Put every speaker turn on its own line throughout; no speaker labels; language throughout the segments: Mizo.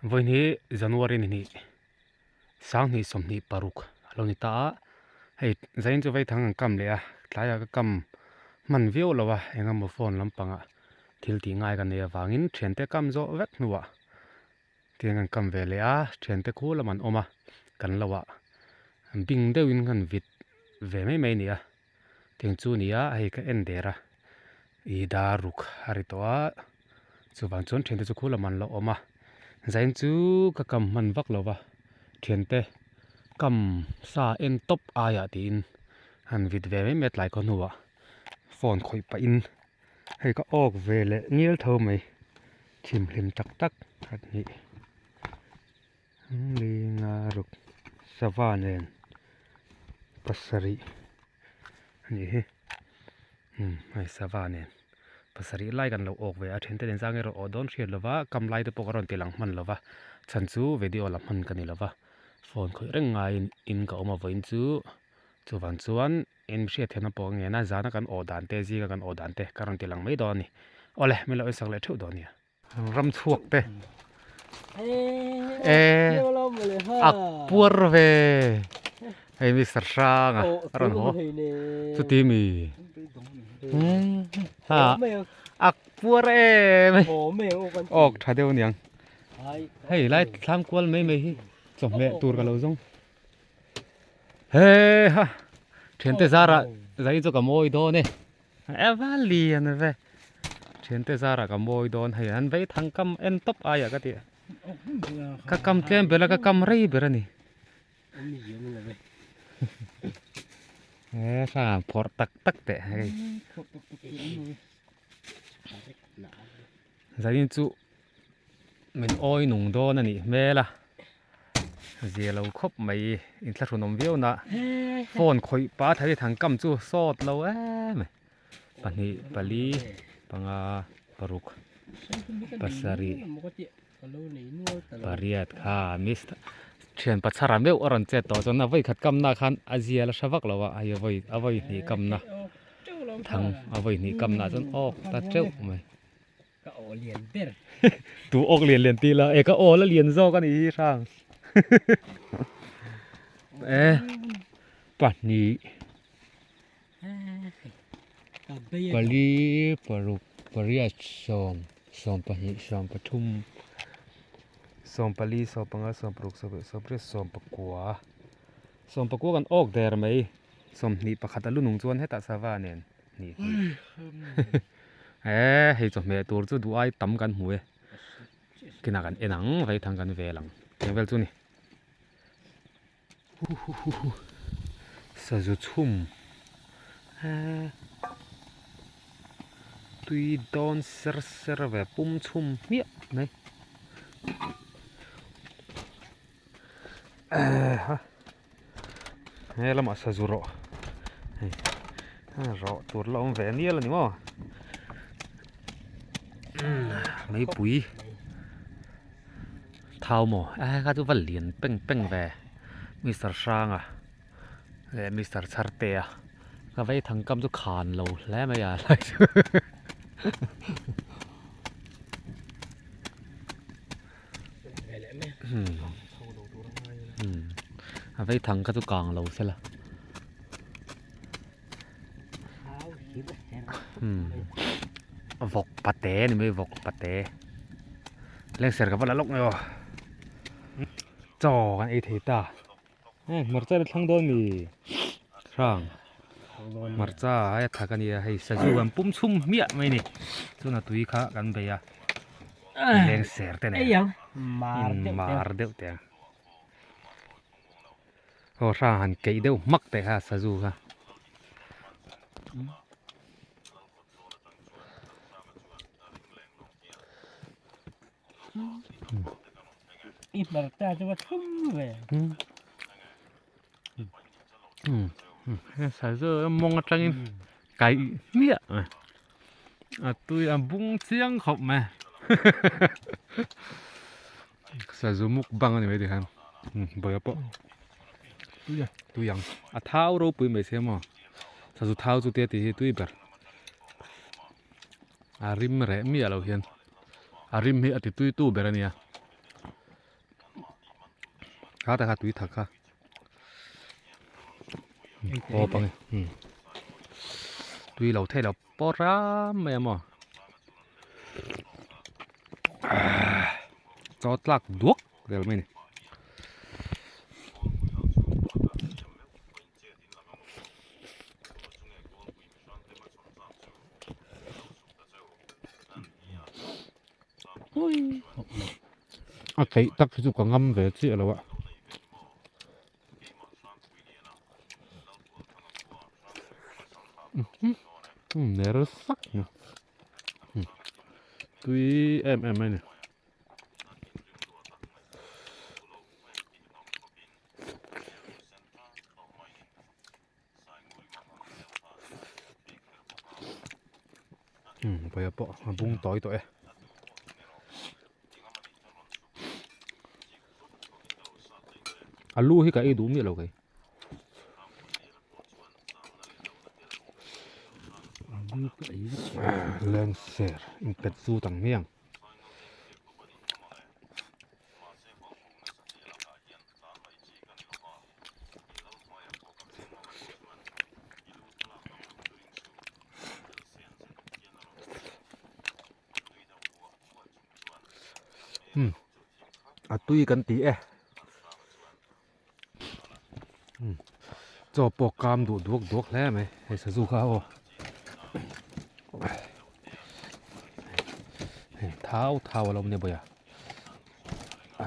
Vawiin hi January ni hnih sanghnih sawmhnih paruk a lo ni ta a, hei zain chu vaithang an kam leh a, tlaiah ka kam hman viau lo a, eng emaw phone lampangah thil tih ngai ka nei avangin thiante kam zawh vek hnuah tiang an kam ve leh a, thiante khu lam an awm a, kan lo ah bing deuhin kan vit ve mai mai a ni a, tiang chu a ni a, hei ka en der a, ih dar ruk a ri tawh a. Chuvang chuan thiante chu khulam an lo awm a, zain chu ka kam hman vak lo va, thiante kam sa en tawp aiah tiin han vit ve mai mai a tlai khaw hnuah phone khawih pahin hei ka awk ve leh ngial tho mai thim hlim tak tak a ni linga ruk sava nen pasarih a nih hi hei sava nen. Pasarih lai kan lo awk ve a, thente nen zang erawh awh dawn hriat lova, kam lai te pawh ka rawn ti lang hman lova, chhan chu video la hman ka ni lova, phone khawih reng ngaiin in ka awm a vawiin chu chuvang chuan in hriat theihna pawh ka ngen a, zana kan awh dan te zinga kan awh dan te ka rawn ti lang mai dawn a ni. Awle min lo ensak leh theuh dawn nia. Ram chhuak te e a puar ve hei mister hranga a rawn haw chuti mi ha a puar em awk tha deuh aniang hei lai thlam kual mai mai hi chawhmeh tur ka lo zawng he ha thiante zarah zai chu ka mawi dawn e. Eva lian ve thiante zarah ka mawi dawn hei an vei thang kam en tawp aiah ka tih ka kam tlem ber a ka kam rei ber a ni he hrang phawrh tak tak teh hei zanin chu min awi nung dawn a nih hmel a. Zia lo khawp mai inthlahrun awm viau na phone khawih pah thei thang kam chu sawt lo em mai pahnih pali panga paruk pasarih pariat kha miss thian pachhara meuh a rawn chet tawh chuan a vawi khat kam na khan a zia la hre vak lo a hei a vawi a vawi hnih kam na thang a vawi hnih kam na chuan awk ta teuh mai.
Ka aw lian ber.
Tu awk lian lian ti la e ka aw la lian zawk a nih hi hrang. E pahnih pali paruk pariat sawm sawm pahnih sawm pathum sawm pali sawm panga sawm paruk sawm pariat sawm pariat sawm pakua sawm pakua kan awk der mai sawmhnih pakhat a lu nung chuan hetah sava nen. Hnih hnih e hei chawhmeh tur chu duh ai tam kan hmu e kinah kan en ang vaithang kan vel ang eng vel chu ni huhuhuhu sazu chhum e tui dawn ser ser ve pum chhum hmiah mai e ha. He lamah sazu rawh hei rawh tur la awm ve anial a ni maw meipui thau maw a kha chu va lian peng peng ve mister hranga leh mister chhartea ka vei thang kam chu khan lo hle mai a lai chu A vei thang kha chu kang lo sela vawk pate a ni mai vawk pate lengser ka va la lawk mai aw chaw kan ei thei ta. Heng hmarcha la thlang dawn mi hrang hmarcha ai a thak a nia hei sazu an pum chhum hmiah mai a ni chuan a tui kha kan bei a leng ser te nen in mar deuh teh ang aw hrang han keih deuh hmak teh kha sazu kha.
I hmarcha chu va thlum ve.
Sazu mawng atangin kai hmiah mai a tui a bung chiang khawp mai sazu mukbang a ni mai tikhan bawlhhlawh pawh tui ang a thau ropui mai sia maw sazu thau chu tia tih hi tui ber a rim reh miah lo hian. A rim hi a ti tui tu ber a nia. Kha ta kha tui thak kha. Aw pang e. Tui lo thei lo pawh ram mai a maw. Chaw tlak duak vel mai a ni. A keih tak hi chu ka ngam ve chiah lo a. Ner sak mai tui em em mai a ni. Vawiah pawh a bung tawi tawh e. A lu hi ka ei duh miah lo kei. Lengser inpet zut ang hmiang. Um a tui kan ti e um chaw pawh kam duh duak duak hle mai hei sazu kha aw hei thau thau a lo awm nia bawih a.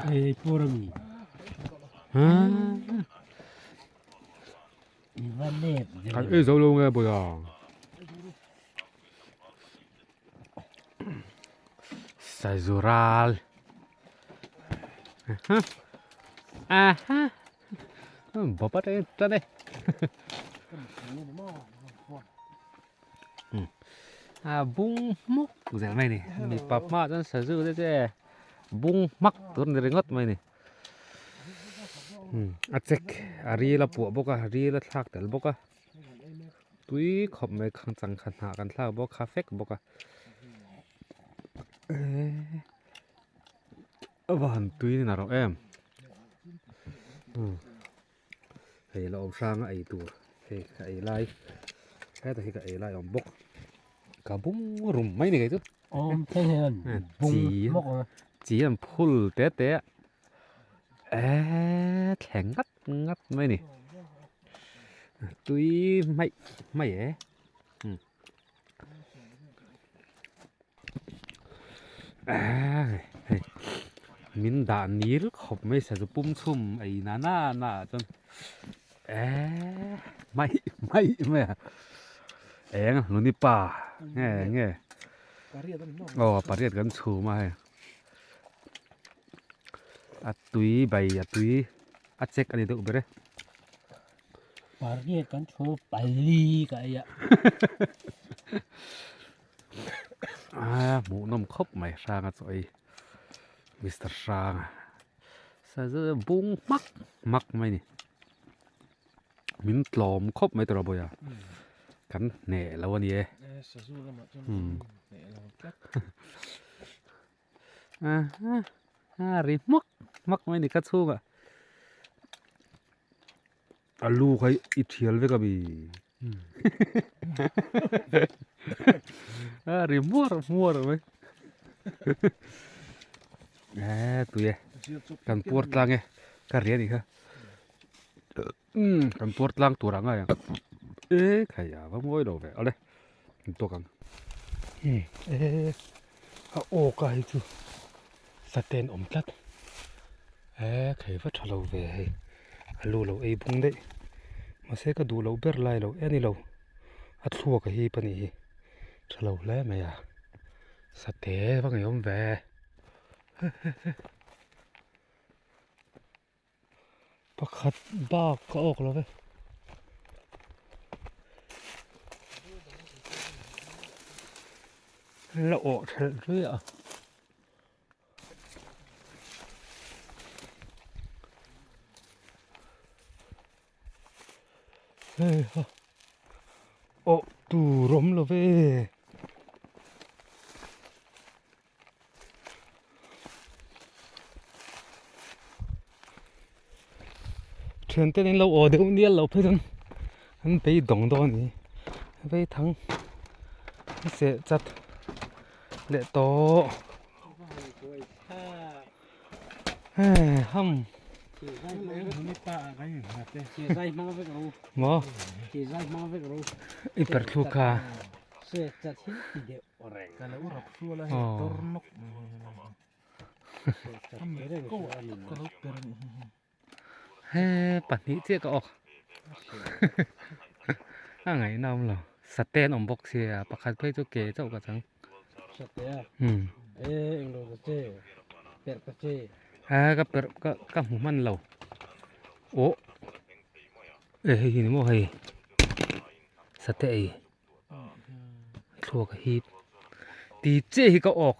Hei pawr a mi.
Kan ei zo lo nge bawih a. Sazu ral. Aha. Bapa te tan e. A bung hmuk zel mai ni mipa hmaah chuan sazu te che bung hmak tur ni ringawt mai ni a chek a ril a puah bawk a ril a thlak tel bawk a tui khawp mai khang changkha hnah kan thlak bawk kha fek bawk a a va han tui ni narawh em. Hei la awm hrang a ei tur hei ka ei lai heta hi ka ei lai a awm bawk ka bung rum mai ni kei chu
awm thei hian bung hmawk ang a
chi an phul te te a eee thleng ngat ngat mai ni tui hmaih hmaih e Hei min dah nil khawp mai sazu pum chhum ei na na na ah chuan eee hmaih hmaih mai a eng luni pa nge nge aw pariat kan chhum a hei a tui bai a tui a chek a ni deuh ber e.
Pariat kan chhum pali ka ei a.
A hmuhnawm khawp mai hranga chaw ei Mister Hranga sazu bung hmak hmak mai ni min tlawm khawp mai tawrh a bawih a kan hneh lo a ni e a ri hmak hmak mai ni ka chhungah A lu kha i thial vek a mi a ri muar muar mai e tui e kan puar tlang e ka ri a nih kha umm kan puar tlang tur ang a ang e khai a va mawi lo ve awle an tawk ang
e a aw ka hei chu saten awm tlat e khai va tha lo ve hei a lu lo ei bung daih mahse ka duh loh ber lai lo e ni lo a thluak a hip a nih hi tha lo hle mai a sate va ngeiawm ve Pakhat bak ka awk lo ve. La awh thelh hle a. Hei ha awh tur awm lo ve.
Thiante in lo aw deuh nial lo phei chuan an beidawng dawn a ni. Vaithang a seh chat leh tawh. Hei ham. Maw? I per thluk kha. Aw. He pahnih chiah ka awk a ngaihna awm lo sate an awm bawk sia pakhat phei chu ke chauh ka chang he ka perh ka ka hmu hman lo aw e hei hi ni maw hei sate ei thluak a hip ti chiah hi ka awk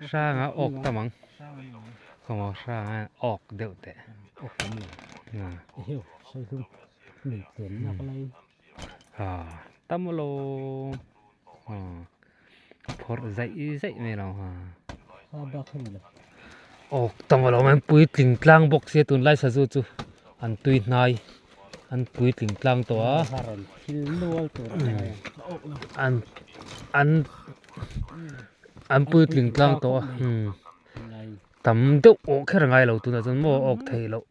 hranga awk tam ang kawngah hranga awk deuh teh tam alawm phawrh zaih zaih mai lo ha awk tam alawm an puitling tlang bawk sia tunlai sazu chu an tui hnai an puitling tlang tawh a an an an puitling tlang tawh a umm tam deuh awh kher a ngai lo tunah chuan maw awk theih loh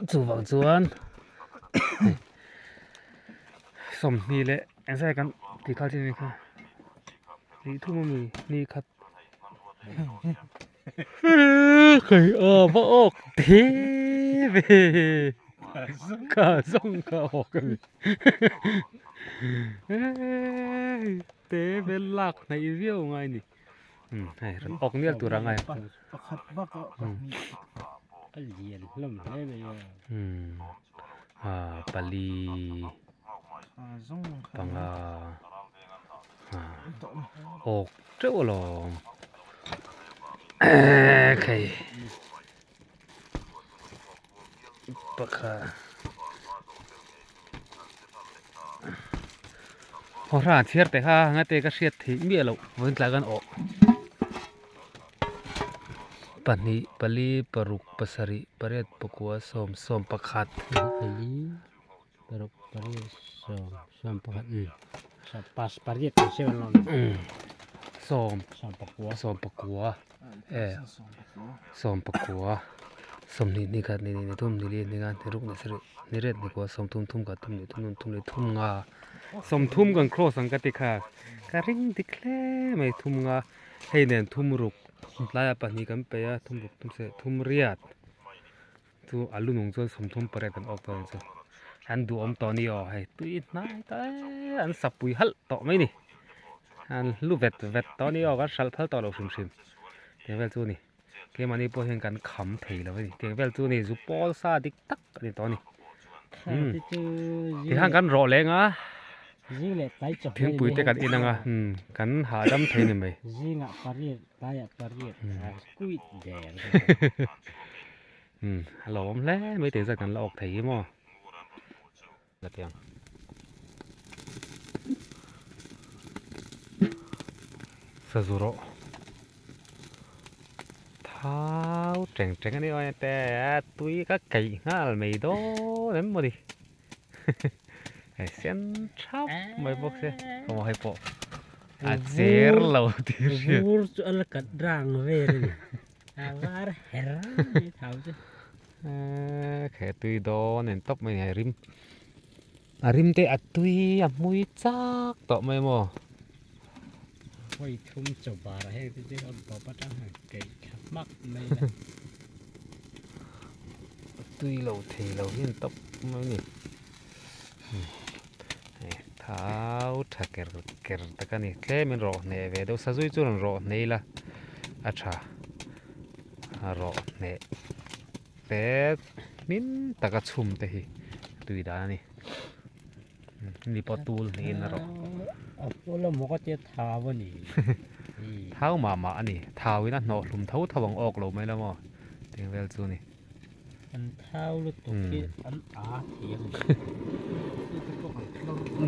chuvang chuan sawmhnih leh engzai kan tih kha chin kha nih thum ami ni khat kei a va awk te ve ka zawng ka awk ani te vel lak hnaih viau ngai ni. Umm hei rawn awk nial tur ang a
pakhat bak a pahnih
a lian hlawm hle mai a
umm a pali panga a awk teuh alawm ehh khei pakhat. Haw hra an chhiar teh kha nga te ka hriat theih miah loh vawiin tlai khan awh pahnih pali paruk pasarih pariat pakua sawm sawm pakhat
pali paruk pariat sawm sawm pakhat umm pas pariat ang siam an lo
umm sawm
sawm pakua
sawm pakua e sawm pakua sawmhnih ni khat ni hnih ni thum ni li ni nga ni ruk ni sarih ni riat ni kua sawmthum thum khat thum hnih thum thum thum leh thum nga sawmthum kan cross ang ka ti kha ka ring dik hle mai thum nga hei nen thum ruk tlaiah pahnih kan peih a thum ruk thum sarih thum riat chu a lu nung chuan sawmthum pariat kan awk tawh a ni chu an duhawm tawh a ni aw hei tui hnai ta e an sapui halh tawh mai a ni an hlu vet vet tawh a ni aw kan hralh phal tawh lo hrim hrim tih vel chu a ni. Keimahni pawh hian kan kham thei lo a ni. Tiang vel chu ni zu pawl sa dik tak a ni tawh a ni. Umm tikhan kan rawh leng a thingpui te kan in ang a umm kan hahdam thei a ni mai. Umm a lawm hle mai tih zat kan la awk thei hi maw. La ti ang. Sazu rawh. Thau teng teng a ni awm te tui ka keih nghal mai dawn em mawni. Hei sen thap mai bawk se kawng hei pawh a cher lo tih hriat.
Vur chu a la kat rang vel a ni. A var her mai thau chu.
Eee khe tui dawn en tawp mai a ni a rim a rim te a tui a hmui chak tawh mai maw.
Vawi thum chaw bar ah heng te chu a bawp atang han keih thla hmak mai la.
A tui lo thei lo hi an tawp mai a ni. Hei thau tha ker ker tak a ni tlem in rawh hneh ve deuh sazui chu rawn rawh hneh ila a tha a rawh hneh te hmin taka chhum te hi tui dan a ni ni pawh tul niin a rawh
a pawh emaw ka tia thau a ni
thau mah mah a ni thau in a hnawh hlum tho tho ang awk lo mai la maw tih vel chu a ni.
An thau lutuk hi an a thei a ni.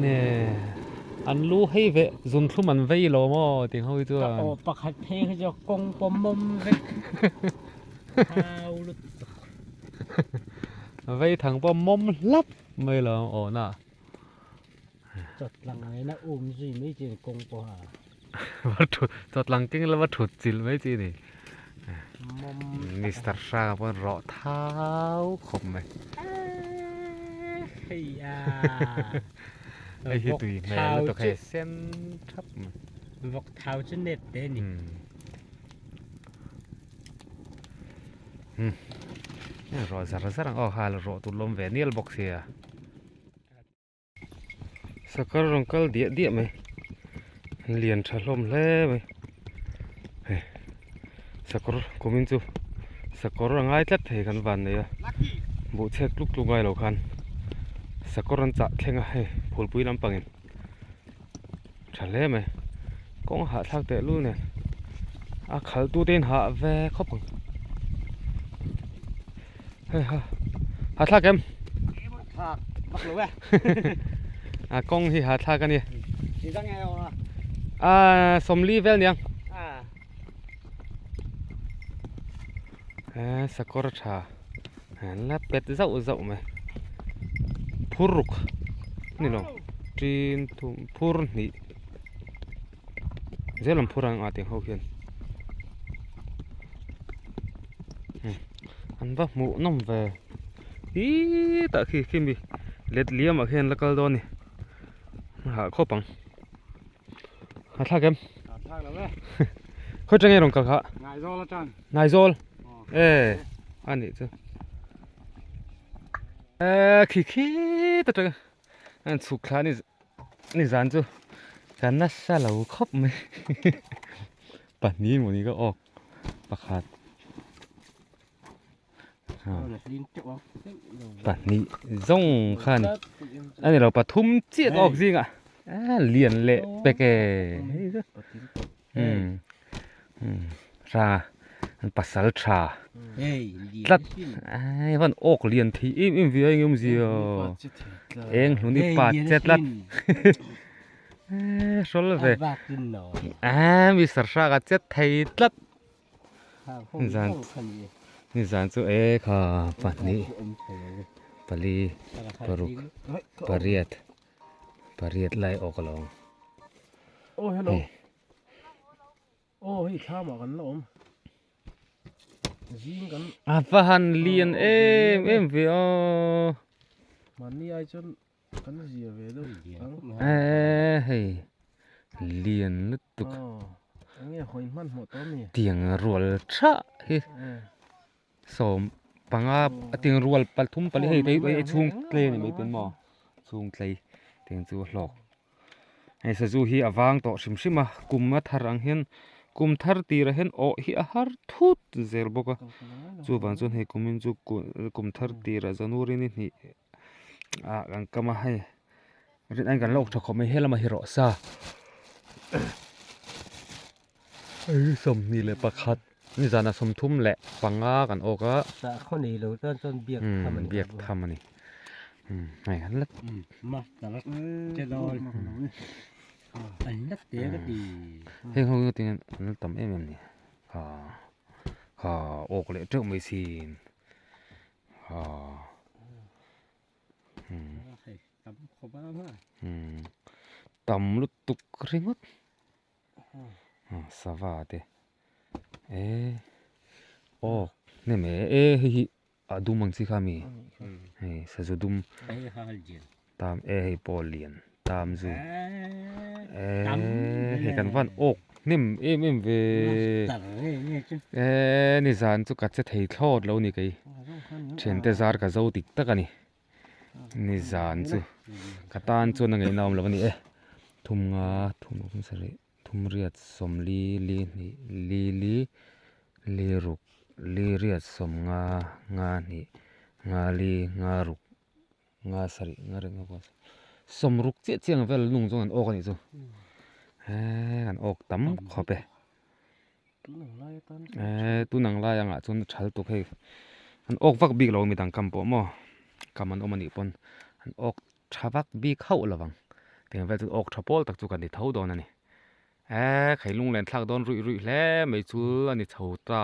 Nge. An lu hei ve zunthlum an vei lo maw tih ho hi chuan.
Ka aw pakhat phei kha chu kawng pawm mawm vek thau lutuk.
Vei thang pawh mawm hlap mai lo ang aw na.
Chawt lang ngei na um zui mai chi ni kawng pawha.
Va thut chawt lang keng lova thut chilh mai chi ni. Mister Hranga pawn rawh thau khawp mai.
Hei a.
Hei hi tui hmel lutuk hei sen thap mai.
Vawk thau chu net te ni.
Rawh zar zar ang aw kha rawh tur lawm ve nial bawk sia. Sakar rawn kal diah diah mai an lian tha hlawm hle mai hei sakawr kumin chu sakawr a ngai tlat thei kan van nei a buh chhek tluk tluk ngai lo khan sakawr an chah thleng a hei phulpui lampangin tha hle mai kawng a hahthlak teh lul nen a khal tu te in hah ve khawp ang hei ha hahthlak em
thlak vak lo e
a kawng hi hahthlak a ni a sawmli vel niang he sakawr tha an la pet zauh zauh mai phur ruk ni lo tin thum phur hnih zel an phur ang a tih ho hian an va hmuh nawm ve hii tah khi khi mi let liam ah khian la kal dawn a ni hah khawp ang. A thlak em?
A thlak lo e.
Khawi tang nge rawn kal kha?
Ngaizawl atang.
Ngaizawl? E a nih chu. E khi khi ta tang an chhuk thla ni ni zan chu kan nasa lo khawp mai. Pahnih mawni ka awk pakhat. Pahnih zawng kha a ni a ni lo pathum chiah ka awk zingah a lian leh pek e hei chu umm hra an pasal tha tlat ai van awk lian thei em em ve a eng awmzia eng hlun i pa che tlat hrawl ve a mister hranga che thei tlat. Zan nizan chu e kha pahnih pali paruk pariat pariat lai awk alawm
oh hello oh hei thlam ah kan la awm zing kan
a va han lian em em ve aw
mahni ai chuan kan zia ve deuh ang
e hei lian lutuk
enge hawi hmanhmawh tawh ami
tiang rual thah hi sawm panga a tiang rual pathum pali hei hei chhung tlei a ni mai ten maw chhung tlei tiang chu a hlawk hei sazu hi a vang tawh hrim hrim a kum a thar ang hian kum thar tirah hian awh hi a har thut zel bawk a chuvang chuan hei kumin chu kum thar tirah january ni hnih ah kan kam a hei rin aiin kan la awk tha khawp mai helama hi rawh sa hei sawmhnih leh pakhat nizanah sawmthum leh panga kan awk a
Sakhaw nei lo tan chuan biak tham a ni
biak tham a ni hei an la
master che dawn an la te ka ti
heng ho hi tinge an la tam em em ni ha ha awk leh teuh mai sin. Tam lutuk ringawt sava te eh aw hnem e eh hei hi a dum ang chi kha ami hei sazu dum tam e hei pawh lian tam zu eh hei kan van awk hnem em em ve eh nizan chu ka che thei thlawt lo ni kei thiante zar ka zo dik tak a ni nizan chu ka tan chuan a ngaihna awm lo a ni e thum nga thum thum sarih thum riat sawmli li hnih li li li ruk li riat sawm nga nga hnih nga li nga ruk. Nga sarih nga reng a sawmruk chiah chiah ang vel nung chuan an awk a nih chu he an awk tam khawp e eh tun ang lai angah chuan a thal tuk hei an awk vak bik lo midang kam pawh maw kam an awm a nih pawn an awk tha vak bik hauh lo vang. Tiang vel chu awk tha pawl tak chu kan ti tho dawn a ni. Eee khai lunglen thlak dawn ruih ruih hle mai chu a ni chho ta.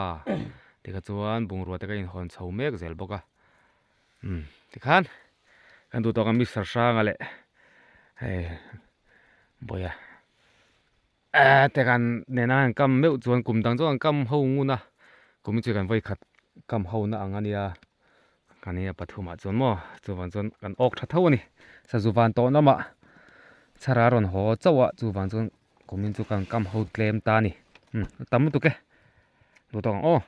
Tikha chuan bungrua te ka inhawn chho mek zel bawk a. Umm tikhan kan duh tawk a mixer hranga leh hei bawia eee te kan nena an kam meuh chuan kum dang chu an kam ho ngun a kum hi chu kan vawi khat kam ho na ang a nia kan nia pathumah chuan maw chuvang chuan kan awk tha tho a ni sazu van tawh lamah chhara rawn haw chauh a chuvang chuan kum in chu kan kam ho tlem ta a ni umm a tam lutuk e duh tawk ang aw.